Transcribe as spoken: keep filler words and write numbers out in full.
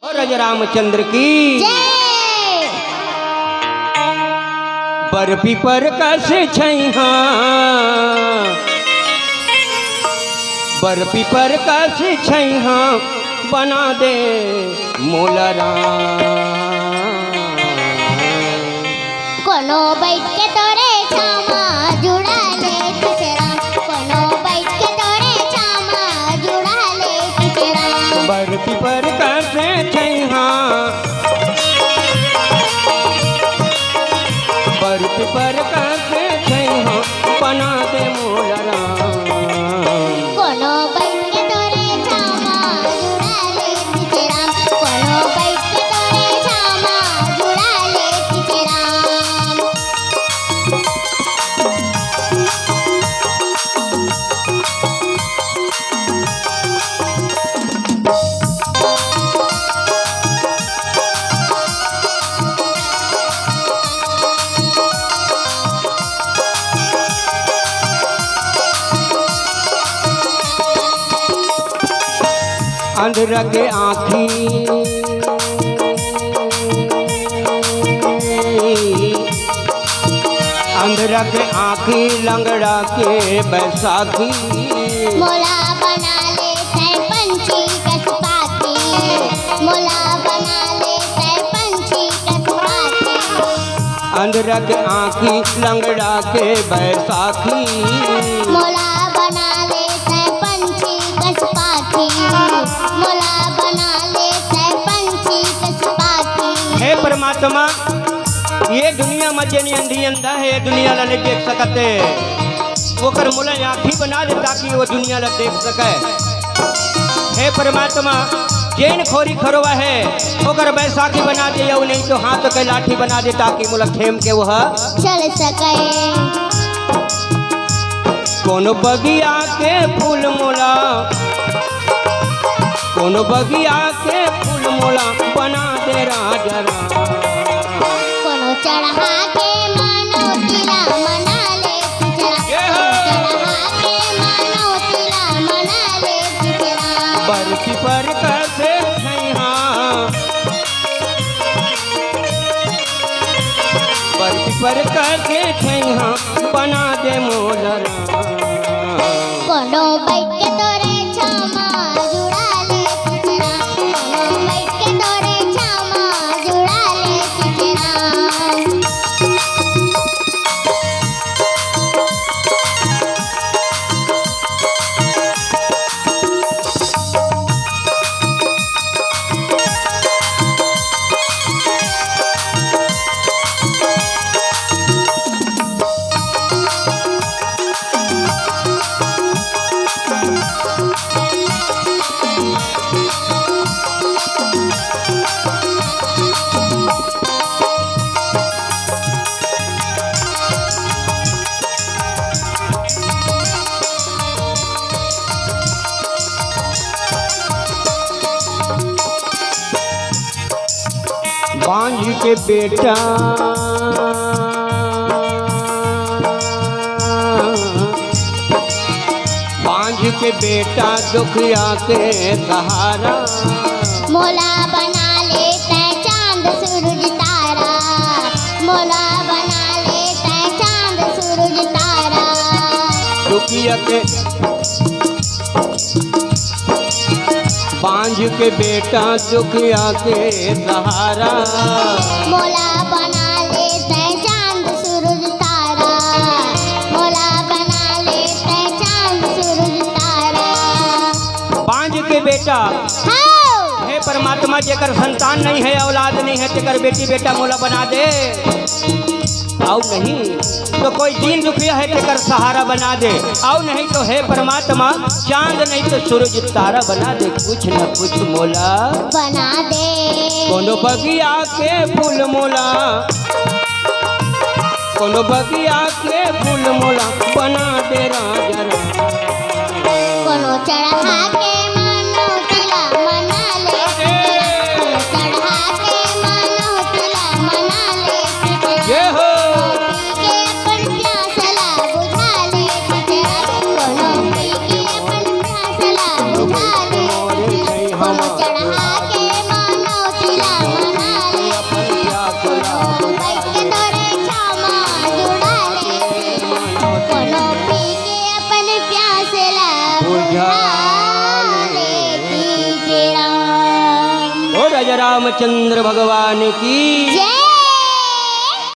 और राजा रामचंद्र की। जय। बर पीपर कस छैहा, बर पीपर कस छैहा, बना दे मोला राम। कोनो बइठ के तोरे छाँव म जुड़ा लेतिस राम, कोनो बइठ के तोरे छाँव म जुड़ा लेतिस राम। बर पीपर कस छैहा, बर पीपर कस छैहा, बना दे मोला राम। कोनो बइठ के तोरे छाँव म जुड़ा लेतिस राम, कोनो बइठ के तोरे छाँव म जुड़ा लेतिस राम। अंधरा के आँखी, अंधरा के आँखी, लंगड़ा के बैसाखी। मोला बना ले तैं पंछी कस पाखी, मोला बना ले तैं पंछी कस पाखी। अंधरा के आँखी, लंगड़ा के बैसाखी। मोला बना ले तैं पंछी कस पाखी, मोला बना ले तैं पंछी कस पाखी। हे परमात्मा, ये दुनिया म जेन अंधी अंधा हे, ये दुनिया ला नइ देख सकत हे, ओकर मोला आँखी बना दे, ताकि वो दुनिया ला देख सके। हे परमात्मा, जेन खोरी खरोवा हे, ओकर बैसाखी बना दे, अउ नहीं तो हाथ के लाठी बना दे, ताकि मोला खेम के वह चल सके। कोनो बगिया के फूल मोला, कोनो बगिया के फूल मोला बना दे राजा राम। कोनो चढ़ा के मनौती ला मना ले चिचरा, ये हो। कोनो चढ़ा के मनौती ला मना ले चिचरा। बर पीपर कस छैहा, बर पीपर कस छैहा, बना दे मोला राम। कोनो बइठ के तोरे छाँव म जुड़ा ले चिचरा, कोनो बइठ के तोरे छाँव म जुड़ा ले चिचरा। बांझ के बेटा, बांझ के बेटा दुखिया के सहारा। मोला बना ले तैं चांद सूरज तारा, मोला बना ले तैं चांद सूरज तारा। दुखिया के बांझ के बेटा दुखिया के सहारा। मोला बना ले तैं चांद सूरज तारा, मोला बना ले तैं चांद सूरज तारा। बांझ के बेटा, हाँ। हे परमात्मा, जेकर संतान नहीं है, औलाद नहीं है, तेकर बेटी बेटा मोला बना दे। अउ नहीं तो कोई दीन दुखिया हे तेकर सहारा बना दे, अउ नहीं तो हे परमात्मा, चांद नहीं तो सूरज तारा बना दे, कुछ न कुछ मोला बना दे। कोनो बगिया के फूल मोला, कोनो बगिया के फूल मोला बना दे राजा राम। कोनो चढ़ा के मनौती ला मना ले, कोनो चढ़ा के मनौती ला मना ले। ये हो। कोनो पी के अपन प्यास ला बुझा ले, कोनो पी के अपन प्यास ला बुझा ले। कोनो चढ़ा के मनो रामचंद्र भगवान की।